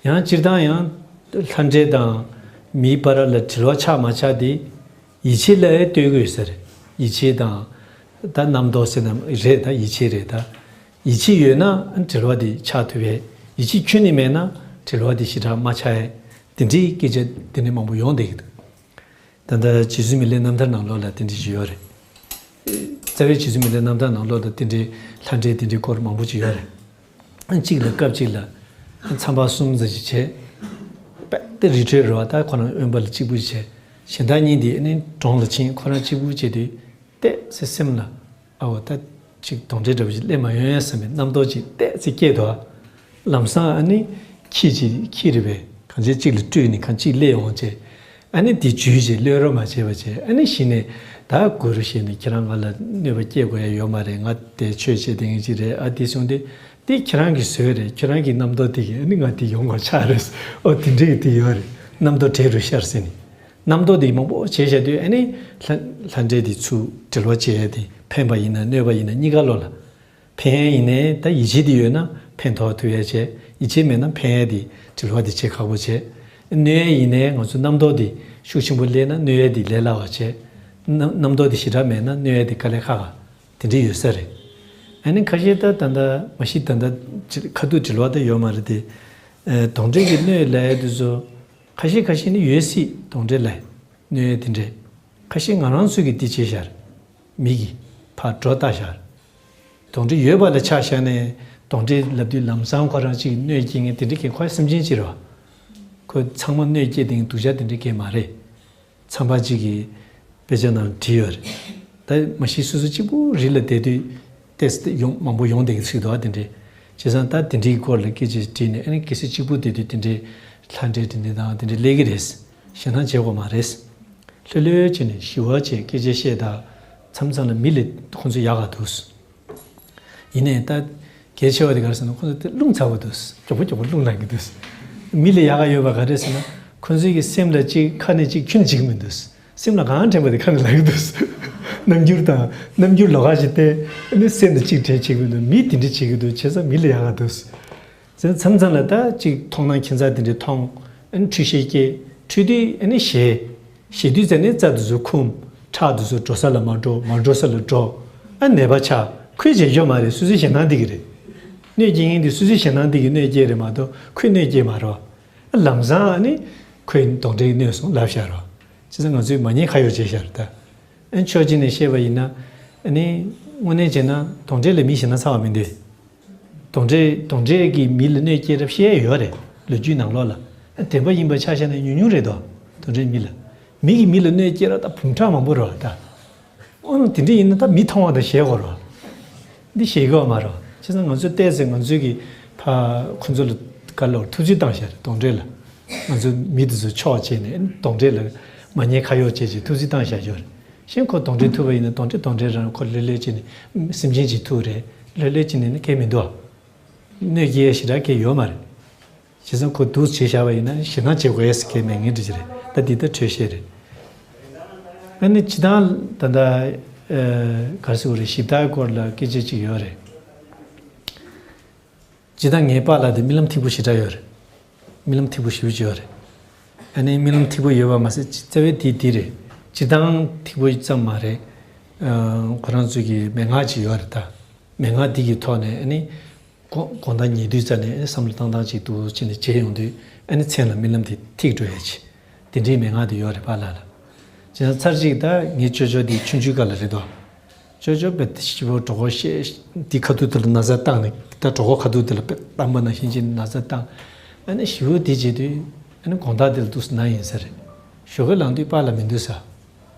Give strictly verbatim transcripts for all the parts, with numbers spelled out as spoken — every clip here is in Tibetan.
ཡང་སྤྱིར་བཏང་ཡང་ལྷ་འདྲེ་དང་མིའི་བར་ལ་འབྲེལ་བ་ཆགས་མ་ཆགས་དེ་ཡིད་ཆེས་ལ་ལྟོས་དགོས་ཟེར། ཡིད་ཆེས་དང་ད་རྣམ་རྟོག་ཟེར་ན་རེད། ད་ཡིད་ཆེས་རེད། ད་ཡིད་ཆེས་ཡོད་ན་འབྲེལ་བ་དེ་ཆགས་ཐུབ་པས། ཡིད་ཆེས་ཁྱོན་ནས་མེད་ན་འབྲེལ་བ་དེ་ཞེ་དྲག་མ་ཆགས་ཡས། དེ་འདྲའི་སྐད་ཆ་དེ་འདྲ་མང་པོ་ཡོང་བསྡད་ཀྱི་འདུག་ད་ལྟ་རྗེ་བཙུན་མི་ལའི་རྣམ་ཐར་ནང་ལོགས་ལ་དེ་འདྲ་ཞིག་ཡོད་རེད། རྩ་བའི་རྗེ་བཙུན་མི་ལའི་རྣམ་ཐར་ནང་ལོགས་ལ་དེ་འདྲའི་ལྷ་འདྲེ་དེ་འདྲའི་སྐོར་མང་པོ་ཅིག་ཡོད་རེད། གཅིག་ལ་སྐབས་གཅིག་ལ་མཚམས་པ་གསུམ་ཙམ་ཞིག་བྱས། དཔེ་དེ་རི་ཁྲོད་རེད་བ། ད་ཁོ་རང་དབེན་པ་ལ་གཅིག་པུ་བྱས། གཞན་དག་གཉིས་དེ་ནི་གྲོང་ལ་ཕྱིན། ཁོ་རང་གཅིག་པུ་བྱས་དུས་ཏོག་ཙམ་སེམས་ལ་ཨ་འོ་ད་ཅིག་གདོན་འདྲེ་འདྲ་བོ་ཞིག་སླེབས་མ་ཡོང་ཡ་བསམ་པའི་རྣམ་རྟོག་ཅིག་ཏོག་ཙམ་སྐྱེས་འདུག་ལམ་སང་ཨ་ནི་ཁྱི་ཅིག་ཁྱི་རེད་པས། གང་ཅི་གཅིག་ལ་སྤྲུལ་ནས་གང་ཅིག་སླེབས་ཡོང་བྱས། ཨ་ནི་དེ་འཇུས་བྱས་གློད་རོགས་མ་བྱས་པ་བྱས། ཨ་ནི་གཞི་ནས་ད་གུ་རུ་ཞེས་ནས་ཁྱེད་རང་ང་ལ་གནོད་པ་སྐྱེལ་དགོས་ཡ་ཡོད་མ་རེད། ང་དེ་ཆོས་བྱེད་དེ་ངེས་ཅི་རེད། ཨ་དེ་སོང་དེ་དེ་ཁྱེད་རང་གི་བཟོས་རེད། ཁྱེད་རང་གི་རྣམ་རྟོག་དེ་གིས་ཨ་ནི་ང་དེ་ཡོང་བ་ཆགས་རེད། ཨོ་དེ་འདྲའི་དེ་ཡོད་རེད། རྣམ་རྟོག་བྲལ་རུ་ཤར་ཟེར་ནས། རྣམ་རྟོག་དེ་མང་པོ་བྱས་བཞག་དུས་ཨ་ནི་ལྷ་ལྷ་འདྲེ་དེ་ཚུར་འབྲེལ་བ་བྱས་ཏེ་ཕན་པ་ཡིན་ན་གནོད་པ་ཡིན་ན་གཉིས་ཀ་བློ་ལ། ཕན་ཡས་ཡིན་ནའི་ད་ཡིད་ཆེས་དེ་ཡོད་ན་ཕན་ཐོགས་ཐུབ་ཡས་བྱས། ཡིད་ཆེས་མེད་ན་ཕན་ཡས་དེ་འབྲེལ་བ་དེ་བྱེད་ཁག་པོ་བྱས། གནོད་ཡས་ཡིན་ནའི་ང་ཚོ་རྣམ་རྟོག་དེ་ཤུགས་ཆེན་པོ་སླེབས་ན་གནོད་ཡས་དེ་ལས་སླ་བ་བྱས། རྣམ་རྣམ་རྟོག་དེ་ཞེ་དྲག་མེད་ན་གནོད་ཡས་དེ་དཀའ་ལས་ཁག་ཁག་དེ་འདྲ་ཡོད་ས་རེད། ཨ་ནི་ཁ་ཤས་ད་ད་ལྟ་མ་གཞི་ད་ལྟ་ཁ་ཐུག་འབྲེལ་བ་ད་ཡོད་མ་རེད་དེ། ཨ་གདོན་འདྲེ་གི་གནོད་ལབ་ཡས་དེ་ཚོ་ཁ་ཤས་ཁ་ཤས་ནི་ཡོད་སྲིད། གདོན་འདྲེ་ལ་གནོད་ཡས་དེ་འདྲས། ཁ་ཤས་ང་རང་ཚོ་གིས་དེ་བྱས་ཤར། མི་གིས་ཕར་སྒྲོ་བཏགས་ཤར། གདོན་འདྲེ་ཡོད་པ་ལ་ཆ་བཞག་ནས་གདོན་འདྲེ་ལབ་དུས་ལམ་སང་ཁོ་རང་གཅིག་གནོད་སྐྱེལ་མཁན་དེ་འདྲ་གན་ཁོ་སེམས་ཅན་གཅིག་རེད་བ། ཁོ་ཚང་མ་གནོད་སྐྱེལ་དེ་སྡུག་ཅག་དེ་འདྲ་གན་མ་རེད། མཚམས་པ་གཅིག་གིས་དཔེ་ཆ་ནང་བྲིས་ཡོད་རེད། ད་མ་གཞི་སོ་སོ་གཅིག་པུ་རི་ལ་བསྡད་དུས་ཏོག་ཙམ་ཡོང་མང་པོ་ཡོང་བསྡད་ཀྱི་ཚིག་འདུག་ཨ་དེ་འདྲས། བྱས་ཙང་ད་དེ་འདྲའི་སྐོར་ལ་སྐད་ཆ་དྲིས་ནས་ཨ་ནི་གལ་སྲིད་གཅིག་པུ་བསྡད་དུས་དེ་འདྲའི་ལྷ་འདྲེ་དེ་འདྲ་དང་དེ་འདྲ་སླེབས་ཀྱི་རེད། ཞེད་སྣང་བྱེད་དགོས་མ་རེད། ལྷོད་ལྷོད་བྱས་ནས་ཞི་བ་བྱས་སྐད་ཆ་བཤད། ད་མཚམས་མཚམས་ལ་མི་ལ་ཁོང་ཚོ་ཡག་ག་འདུག་ཡིན་ནའི་ད་གལ་ཆེ་བ་དེ་ག་རེ་ཟེར་ན་ཁོང་ཚོ་དེ་རླུང་ཚ་བོ་འདུག་མགྱོགས་པོ་མགྱོགས་པོ་རླུང་ལངས་ཀྱི་འདུག་མི་ལ་ཡག་ག་ཡོད་པ་ག་རེ་ཟེར་ན་ཁོང་ཚོའི་གི་སེམས་ལ་གཅིག་ཁ་ནས་གཅིག་ཁྱོན་ནས་བྱེད་ཀྱི་མི་འདུག་སེམས་ལ་གང་དྲན་པ་དེ་ཁ་ནས་ལབ་ཀྱི་འདུག་རྣམ་འགྱུར་དང་རྣམ་འགྱུར་ལོགས་ཀ་ཞིག་བསྟན་ཨ་ནི་སེམས་ལ་གཅིག་དྲན་བྱེད་ཀྱི་མི་འདུག་མི་དེ་འདྲ་བྱེད་ཀྱི་འདུག་བྱས་ཙང་མི་ལ་ཡག་ག་འདུག་ཟེར་མཚམས་མཚམས་ལ་ད་གཅིག་མཐོང་སྣང་ཁྱད་མཚར་དེ་འདྲ་མཐོང་། ཨ་ནི་འཁྲུལ་ཤེས་སྐྱེ། འཁྲུལ་དུས་ཨ་ནི་ཞེད། ཞེད་དུས་ཙ་ནི་རྩ་དེ་ཚོ་འཁུམ། ཁྲག་དེ་ཚོ་འགྲོ་ས་ལ་མ་འགྲོ། མ་འགྲོ་ས་ལ་འགྲོ། ཨ་ནད་པ་ཆགས། ཁོས་བྱེད་ཆོག་མ་རེད། སོ་སོའི་ཞེད་སྣང་འདི་གི་རེད། གནོད་སྐྱེལ་མཁན་དེ་སོ་སོའི་ཞེད་སྣང་འདི་གི་གནོད་སྐྱེལ་རེད་མ་གཏོགས་ཁོས་གནོད་སྐྱེལ་མ་རེད་བ། ཨ་ལམ་སང་ཨ་ནི་ཁོས་གདོན་འདྲེ་གནོད་སོང་ལབ་བཞག་རེད་བ། བྱས་ཙང་ང་ཚོས་མ་ཉེས་ཁ་གཡོགས་བྱས་བཞག་རེད་ད། ཨ་ནི་ཕྱོགས་གཅིག་ནས་བཤད་པ་ཡིན་ན། ཨ་ནི་དངོས་གནས་བྱས་ན་གདོན་འདྲེ་ལ་མི་ཞེད་སྣང་ཚ་བ་མི་འདུག་གདོན་འདྲེ་གདོན་འདྲེ་གིས་མི་ལ་གནོད་སྐྱེལ་རབས་བཤད་ཡོད་རེད། ལོ་རྒྱུས་ནང་ལོགས་ལ། ཨ་བདེན་པ་ཡིན་པ་ཆ་བཞག་ན་ཉུང་ཉུང་རེད་དོ། གདོན་འདྲེ་མི་ལ། མི་གིས་མི་ལ་གནོད་སྐྱེལ་རབས་ད་འབུམ་ཕྲག་མང་པོ་རེད་བ་ད། ཨོ་ན་དེ་འདྲ་ཡིན་ན་ད་མི་མཐོང་བ་དང་ཞེད་དགོས་རེད་བ། འདི་ཞེད་དགོས་མ་རེད་བ། བྱས་ཙང་ང་ཚོས་བལྟས་ཚེ་ང་ཚོས་ཀྱི་ཕ་ཁོ་ཚོ་ལ་ག་ལོར་ཐུགས་རྗེ་བཏང་བཞག་རེད་གདོན་འདྲེ་ལ། ང་ཚོ་མི་དེ་ཚོ་ཕྱོགས་བྱས་ནས་གདོན་འདྲེ་ལ་མ་ཉེས་ཁ་གཡོགས་བྱས་བྱས་ཐུགས་རྗེ་བཏང་བཞག་ཡོད་རེད། གཞན་ཁོ་གདོན་འདྲེ་ཐུག་པ་ཡིན་ན་གདོན་འདྲེ་གདོན་འདྲེ་རང་ཁོ་ལྷོད་ལྷོད་བྱས་ནས་སེམས་ཅན་ཅིག་ཐུག་རེད། ལྷོད་ལྷོད་བྱས་ནས་ནི་ཁེལ་མི་འདུག་ཨ། གནོད་སྐྱེལ་ཞེ་དྲག་གི་ཡོད་མ་རེད། བྱས་ཙང་ཁོ་འདུག་བྱས་བཞག་པ་ཡིན་ན་ཞེད་སྣང་བྱེད་དགོས་ཡས་ཟེར་མཁན་མེད་ངེས་འདྲ་ཅིག་རེད། ད་འདི་ལྟར་འཕྲོས་བཤད་རེད། ཨ་ནི་སྤྱིར་བཏང་ད་ལྟ་ཨ་ག་རེ་ཟེར་དགོས་རེད། ཞིབ་ལྟའི་སྐོར་ལ་སྐད་ཆ་ཅིག་ཡོད་རེད། སྤྱིར་བཏང་ངའི་པཱ་ལགས་དེ་རྨི་ལམ་ཐིག་པོ་ཞེ་དྲག་ཡོད་རེད། རྨི་ལམ་ཐིག་པོ་ཞེ་པོ་ཅིག་ཡོད་རེད། ཨ་ནི་རྨི་ལམ་ཐིག་པོ་ཡོད་པ་མ་ཟད་རྩ་བའི་དེ་འདི་རེད། སྤྱིར་བཏང་ཐིག་པོ་ཙམ་མ་རེད། ཨ་ཁོ་རང་ཚོའི་གི་མན་ངག་ཅིག་ཡོད་རེད་ད། མན་ངག་འདི་གི་ཐོག་ནས་ཨ་ནི་དགོང་དགོང་དག་ཉལ་དུས་ཙམ་ནས་ཨ་ནི་བསམ་བློ་བཏང་སྟངས་ཅིག་འདུག་ཅེས་ནས་བྱས་ཡོང་དུས་ཨ་ནི་མཚན་ལ་རྨི་ལམ་དེ་ཐིག་འགྲོ་ཡས་ཅིག་དེ་འདྲའི་མན་ངག་དེ་ཡོད་རེད་པཱ་ལགས་ལ། བྱས་ཙང་ཚར་གཅིག་ད་ངའི་ཅོ་ཅོ་འདི་ཆུང་ཆུང་སྐབས་ལ་རེད་དོ། ཅོ་ཅོ་དཔེ་ཞིབ་པོ་གྲོད་ཁོག་བཤལ། འདི་ཁ་ཐུག་དེ་ལ་ན་བཟའ་བཏང་ནས་ད་གྲོད་ཁོག་ཁ་ཐུག་དེ་ལ་དཔེ་བཏང་པ་ནང་བཞིན་བྱས་ནས་ན་བཟའ་བཏང་། ཨ་ནི་ཞེ་པོ་དེ་བྱེད་དུས་ཨ་ནི་དགོང་དག་དེ་ལ་འདུག་སེ་ན་ཡིན་ས་རེད། ཞོགས་ཀས་ལངས་དུས་པཱ་ལགས་མི་འདུག་ས།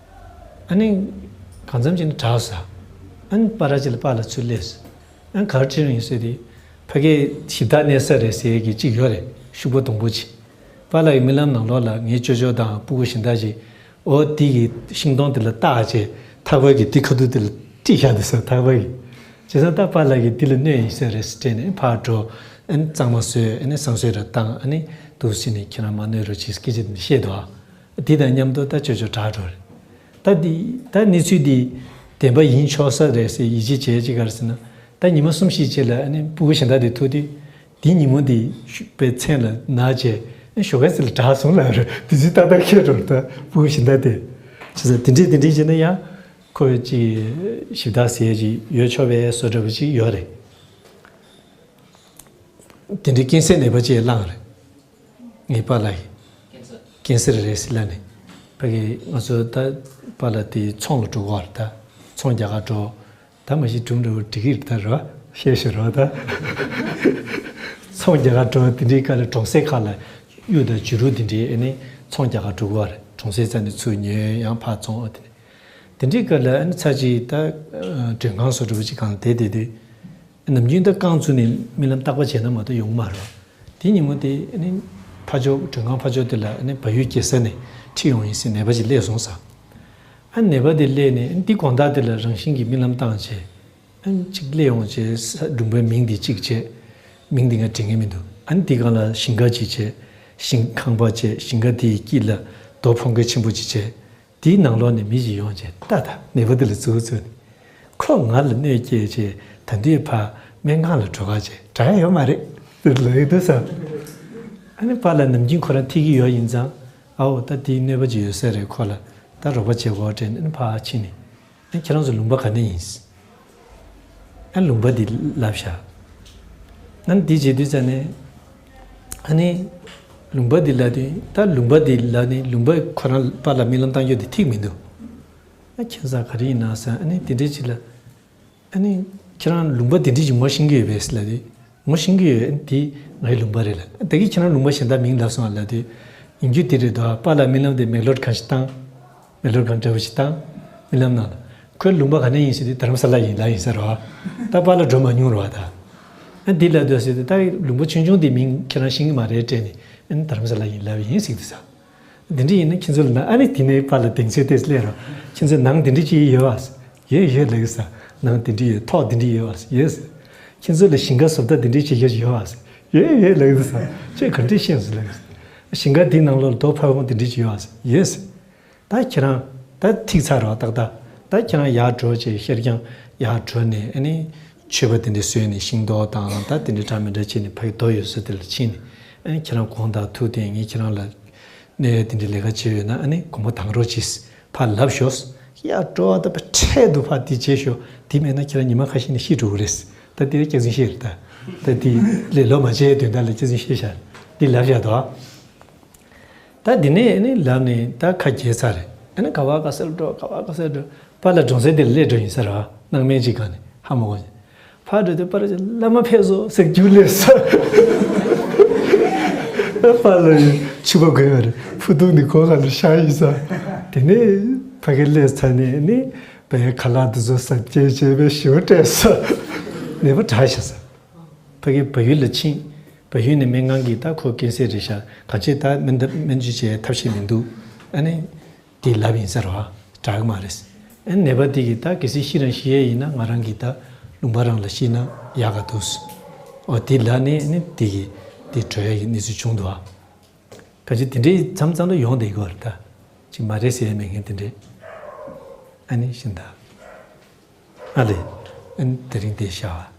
ཨ་ནི་གང་འཚམ་བྱས་ནས་དྲག་ས། ཨ་ནི་པར་ཅིག་ལ་པཱ་ལགས་ཚུར་སླེབས་སོང་། ཨ་ནི་ག་རེ་དྲིས་ཡོང་ཡིན་ཟེར་དུས། ཕ་གིར་ཞིབ་ལྟ་གནས་ས་རེད་ཟེར་གྱི་གཅིག་ཡོད་རེད། ཤུག་པ་སྡོང་པོ་ཅིག་པཱ་ལགས་ཀྱི་རྨི་ལམ་ནང་ལོགས་ལ་ངའི་ཅོ་ཅོ་དང་སྤུ་གུ་གཞན་དག་ཅིག་འོ་དེ་གི་ཤིང་སྡོང་དེ་ལ་བཏགས་བྱས་ཐག་པ་གིས་དེ་ཁ་ཐུག་དེ་ལ་དཀྲིས་བཞག་འདུག་ས་ཐག་པ་གིས། བྱས་ཙང་ད་པཱ་ལགས་ཀྱིས་དེ་ལ་གནོད་ཡིན་ས་རེད་ཟེར་དྲན་ནས་ཕར་འགྲོ། ཨ་ནི་གཙང་མ་བཟོས། ཨ་ནི་བསང་གསོལ་ར་བཏང་། ཨ་ནི་འདུག་སེ་ནས་ཁྱེད་རང་མ་གནོད་རོགས་གྱིས་སྐད་ཆ་དེ་འདྲ་བཤད་འདུག་ཨ། དེ་དང་མཉམ་དུ་ད་ཅོ་ཅོ་དྲག་འགྲོ་རེད། ད་འདི་ད་གནས་ཚུལ་འདི་བདེན་པ་ཡིན་ཆོག་ས་རེད་ཟེར་ཡིད་ཆེས་བྱས་ཅིག་ག་རེ་ཟེར་ན། ད་ཉི་མ་གསུམ་བཞི་རྗེས་ལ་ཨ་ནི་སྤུ་གུ་གཞན་དག་དེ་ཐུག་དུས། དེའི་ཉིན་མོ་དེ་ཤུ་པའི་མཚན་ལ་ན་བྱས་ཞོགས་ཀས་ཟེར་ལ་དྲག་སོང་ལབ་རེད། དུས་ཚོད་ཏག་ཏག་ཁེལ་འགྲོ་རེད། ད་ཕྲུ་གུ་གཞན་དག་དེ་བྱས་ཙང་དེ་འདྲས་དེ་འདྲས་བྱས་ན་ཡང་ཁོ་ཅིག་ཞིབ་ལྟ་ཟེར་ཡས་ཅིག་ཡོད་ཆོག་པའི་བཟོ་འདྲ་པོ་ཅིག་ཡོད་རེད། དེ་འདྲའི་ཀན་སར་ནད་པ་ཅིག་བླངས་རེད། ངའི་པཱ་ལགས་ཀྱིས། ཀན་སར་རེད་ཟེར་ལབ་ནས། ཕ་གི་ང་ཚོ་ད་པཱ་ལགས་དེ་ཚོང་ལ་འགྲོ་གི་ཡོད་རེད་ད། ཚོང་རྒྱག་ག་འགྲོ། ད་མ་གཞི་སྒྲུང་འདྲ་པོ་འབྲི་གི་རེད་ད་ར། བཤད་ཤོད་རོགས་ད། ཚོང་རྒྱག་ག་འགྲོ་དེ་འདྲའི་སྐབས་ལ་གྲོང་གསེབ་ཁག་ལ་གཡུ་དང་བྱུ་རུ་དེ་འདྲའི་ཨ་ནི་ཚོང་རྒྱག་ག་འགྲོ་གི་ཡོད་རེད། གྲོང་གསེབ་རྩ་ནས་ཚུར་ཉོས་ཡང་ཕར་བཙོང་ཨ་དེ་ནས། དེ་འདྲའི་སྐབས་ལ་ཨ་ནི་ཚར་གཅིག་ད་མགྲོན་ཁང་བཟོ་འདྲ་པོ་ཅིག་སྒང་ལ་བསྡད་བསྡད་དུས། ནམ་རྒྱུན་ད་རྐང་བཙུགས་ནས་རྨི་ལམ་རྟག་པར་བྱས་ན་མ་གཏོགས་ཡོང་གི་མ་རེད། དེ་ཉིན་མོ་དེ་ཨ་ནི་ཕར་ཕྱོགས་མགྲོན་ཁང་ཕར་ཕྱོགས་དེ་ལ་ཨ་ནི་བལ་ཡུལ་རྒྱལ་ས་ནས་ཁྲིད་ཡོང་ཡིན་ཟེར་ནད་པ་ཅིག་སླེབས་སོང་ཟེར། ཨ་ནི་ནད་པ་དེ་སླེབས་ནས་ཨ་ནི་དེ་དགོང་དག་དེ་ལ་རང་བཞིན་གྱིས་རྨི་ལམ་བཏང་བྱས། ཨ་ནི་གཅིག་སླེབས་ཡོང་བྱས་ས་ལུང་པའི་མིང་དེ་གཅིག་བྱས། མིང་དེ་ང་དྲན་གྱི་མི་འདུག་ཨ་ནི་དེའི་སྒང་ལ་ཞིང་ཁ་ཅིག་བྱས། ཞིང་ཁང་པ་བྱས། ཞིང་ཁ་དེའི་དཀྱིལ་ལ་རྡོ་ཕོང་ཁ་ཆེན་པོ་ཅིག་བྱས། དེའི་ནང་ལོགས་ནས་མི་ཞིག་ཡོང་བྱས་ལྟ་ད་ནད་པ་དེ་ལ་ཙུག་ཙུག་ནས། ཁོ་ང་ལ་གནོད་སྐྱེལ་བྱས་ད་དུང་ཕར་སྨན་ཁང་ལ་འགྲོ་ག་བྱས་དྲག་ཡ་ཡོད་མ་རེད་ཟེར་ལབ་ཀྱི་འདུག་ཟེར། ཨ་ནི་པཱ་ལགས་ནམ་རྒྱུན་ཁོ་རང་ཐིག་གི་ཡོད་ཡིན་ཙང་། ཨའོ་ད་དེའི་གནོད་པ་ཅིག་ཡོད་ས་རེད། ཁོ་ལ་ད་རོགས་པ་བྱེད་དགོས་དྲན་ནས་ཨ་ནི་ཕར་ཕྱིན་ནས། ཨ་ཁྱེད་རང་ཚོ་ལུང་པ་ག་ནས་ཡིན། ཨ་ལུང་པ་འདི་ལབ་བཞག་ཨ་འདི་བྱེད་དུས་ཙ་ནས། ཨ་ནི། ལུང་པ་འདི་ལབ་དུས་ད་ལུང་པ་འདི་ལབ་ནས་ལུང་པ་ཁོ་རང་པཱ་ལགས་རྨི་ལམ་བཏང་རྒྱུ་དེ་ཐིག་མི་འདུག་ཨ་ཁྱེད་ཚོ་ག་རེ་ཡིན་ན་ཟེར། ཨ་ནི་དེ་འདྲས་ཅིག་ལ། ཨ་ནི། ཁྱེད་རང་ལུང་པ་དེ་འདྲས་ཅིག་ངོ་ཤེས་ཀྱི་ཡོད་པས་ལབ་དུས། ངོ་ཤེས་ཀྱི་ཡོད། ཨ་ནི་དེ་ངའི་ལུང་པ་རེད་ལབ། ད་གིན་ཁྱེད་རང་ལུང་པ་གཞན་དག་མིང་ལབ་སོང་ང་ལབ་དུས། ཡིན་རྒྱུ་དེ་རེད་དོ། པཱ་ལགས་རྨི་ལམ་དེ་མེག་ལོར་གང་ཞིག་བཏང་། མེག་ལོར་གང་འདྲ་བོ་ཞིག་བཏང་། རྨི་ལམ་ནང་ལ། ཁོའི་ལུང་པ་ག་ནས་ཡིན་ཟེར་དུས་རྡ་རམ་ས་ལ་ཡིན་ལབ་ཡིན་ས་རེད་བ། ད་པཱ་ལགས་འགྲོ་མ་མྱོང་རེད་བ་ད། ཨ་འདི་ལབ་དུས་ཟེར་དུས་ད་ལུང་པ་ཆུང་ཆུང་དེ་མིང་ཁྱེད་རང་ཤེས་ཀྱི་མ་རེད་དྲན་ནས། ཨ་ནི་རྡ་རམ་ས་ལ་ཡིན་ལབ་ཡིན་ཟེར་དུས་ས། འདི་འདྲ་ཡིན་ན་ཁྱེད་ཚོ་ལ་ན། ཨ་ནི་དེ་ནས་པཱ་ལགས་གདེང་ཚོད་ཏོག་ཙམ་སླེབས་རོགས། ཁྱེད་ཚོ་ནང་དེ་འདྲ་ཅིག་ཡོད་བ། ཡོད་ཡོད་ལབ་ཀྱི་ས། ནང་དེ་འདྲ་ཡོད། ཐོག་དེ་འདྲ་ཡོད་བ། ཡོད། ཁྱེད་ཚོ་ལ་ཞིང་ཁ་བཟོ་ལྟ་དེ་འདྲ་བྱེད་ཡག་ཡོད་བ། ཡོད་ཡོད་ལབ་ཀྱི་ས། ཁྱོད་ག་འདྲ་ཤེས་སོང་ལབ་ཀྱི་ས། ཞིང་ཁ་དེའི་ནང་ལོགས་ལ་རྡོ་ཕ་བོང་དེ་འདྲ་ཅིག་ཡོད་བ། ཡོད། ད་ཁྱེད་རང་ད་ཐིག་ཚར་རོགས་ཏག་ཏག་ད་ཁྱེད་རང་ཡར་འགྲོ་བྱས་ཤར་རྒྱང་ཡར་འགྲོ་ནས་ཨ་ནི་མཆོད་པ་དེ་འདྲ་བཟོས་ནས་ཤིང་ཏོག་དང་ད་དེ་འདྲ་འདྲ་མི་འདྲ་བྱས་ནས་ཕ་གི་རྡོ་ཡོད་ས་དེ་ལ་ཕྱིན་ནས། ཨ་ནི་ཁྱེད་རང་དགོངས་དག་ཐུགས་བདེན། ངས་ཁྱེད་རང་ལ་གནོད་ཡ་དེ་འདྲའི་ལས་ཀ་བྱས་ཡོད་ན་ཨ་ནི་དགོངས་པ་དྭངས་རོགས་གྱིས། ཕར་ལབ་ཤོག་ཡར་འགྲོ་བ་ད་ཕར་འཕྲལ་དུ་ཕར་དེ་བྱས་ཤོག་དེ་མེད་ན་ཁྱེད་རང་ཉི་མ་ཁ་ཤས་ནས་ཤི་འགྲོ་གི་རེད། ད་དེ་སྐྱག་རྫུན་བཤད་རེད་ད། ད་དེ་ལས་ལོ་མ་བྱས་དོན་དག་ལ་སྐྱག་རྫུན་བཤད་ཤག་འདི་ལབ་བཞག་དོ། ད་དེ་ནས་ཨ་ནི་ལབ་ནས་ད་ཁ་གྱེས་ཚར་རེད། ཨ་ནི་ག་བ་ག་སར་འགྲོ། ག་བ་ག་སར་འགྲོ། པཱ་ལགས་གྲོང་གསེབ་དེར་སླེབས་འགྲོ་ཡིན་ས་རེད་བ། སྣང་མེད་ཅིག་སྒང་ནས་ཧ་མ་གོ། ཕར་འགྲོ་དུས་པཱ་ལགས་ཀྱིས་བླ་མ་ཕེབས་སོང་ཟེར་རྒྱུགས་སླེབས་སོང་། པཱ་ལགས་ཡིན་ཕྱུ་པ་གོན་ཡོད་རེད། ཕུ་ཐུང་ནི་གོ་ག་ལ་ཤར་ཡིན་ས། དེ་ནས་ཕ་གི་སླེབས་ཚར་ནས་ནི་བའི་ཁ་ལག་དེ་ཚོ་ཟ་སྐྱེལ་བྱས་པའི་ཞོ་སྤྲད་སོང་། ནད་པ་དྲག་ཤག་ས། ཕ་གི་བལ་ཡུལ་ལ་ཕྱིན། བལ་ཡུལ་ནས་སྨན་ཁང་གིས་ད་ཁོ་ཀན་སར་རེད་ཤག་གང་བྱས་ད་སྨན་ད་སྨན་བཅོས་བྱེད་ཐབས་ཤེས་མི་འདུག་ཨ་ནི་དེ་ལབ་ཡིན་ས་རེད་བ། དྲག་གི་མ་རེད། ཨ་ནི་ནད་པ་དེ་གིས་ད་གལ་སྲིད་ཤི་རང་ཤི་ཡས་ཡིན་ན་ང་རང་གིས་ད་ལུང་པ་རང་ལ་ཤི་ན་ཡག་ག་འདུག་ཨོ་དེ་ལབ་ནས་ཨ་ནི་དེ་གིས་དེ་བྲོས་ཡ་གི་གནས་ཚུལ་བྱུང་འདུག་ཨ། གང་བྱས་དེ་འདྲའི་མཚམས་མཚམས་ལ་ཡོང་བསྡད་ཀྱི་ཡོད་རེད་ད། ཅིག་མ་རེད་ཟེར་ཡ་མེད་མཁན་དེ་འདྲས། ཨ་ནི་ཤིན་ད། ཨ་ལེ། ཨ་ནི་དེ་རིང་དེ་བཞག་ཨ།